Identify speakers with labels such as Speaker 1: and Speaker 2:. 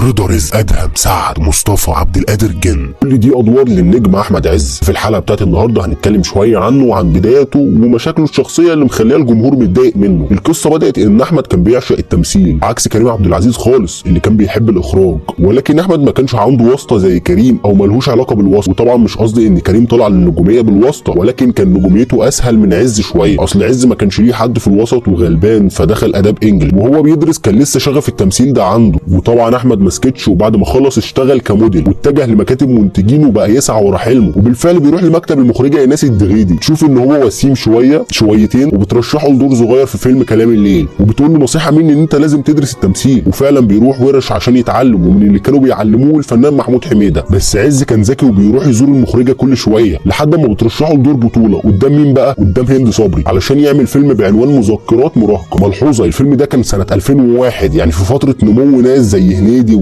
Speaker 1: رضا رزق، ادهم سعد، مصطفى عبد القادر جن. كل دي ادوار للنجم احمد عز. في الحلقة بتاعت النهارده هنتكلم شوية عنه وعن بداياته ومشاكله الشخصية اللي مخليه الجمهور متضايق منه. القصة بدات ان احمد كان بيعشق التمثيل عكس كريم عبد العزيز خالص اللي كان بيحب الاخراج، ولكن احمد ما كانش عنده واسطه زي كريم او ملهوش علاقة بالواسطة. وطبعا مش قصدي ان كريم طلع للنجوميه بالواسطة، ولكن كان نجوميته اسهل من عز شوية. اصل عز ما كانش ليه حد في الوسط وغلبان، فدخل اداب انجلش وهو بيدرس كان لسه شغف التمثيل ده عنده. وطبعا احمد ما سكتش، وبعد ما خلص اشتغل كموديل واتجه لمكاتب منتجين وبقى يسعى ورا حلمه. وبالفعل بيروح لمكتب المخرجة ايناس الدغيدي، تشوف ان هو وسيم شوية شويتين، وبترشحه لدور صغير في فيلم كلام الليل، وبتقول له نصيحة مني ان انت لازم تدرس التمثيل. وفعلا بيروح ورش عشان يتعلم، ومن اللي كانوا بيعلموه الفنان محمود حميده. بس عز كان ذكي وبيروح يزور المخرجة كل شوية لحد ما بترشحه لدور بطوله قدام مين بقى؟ قدام هند صبري، علشان يعمل فيلم بعنوان مذكرات مراهقة. ملحوظة، الفيلم ده كان سنة 2001، يعني في فترة نمو ناس زي هنيدي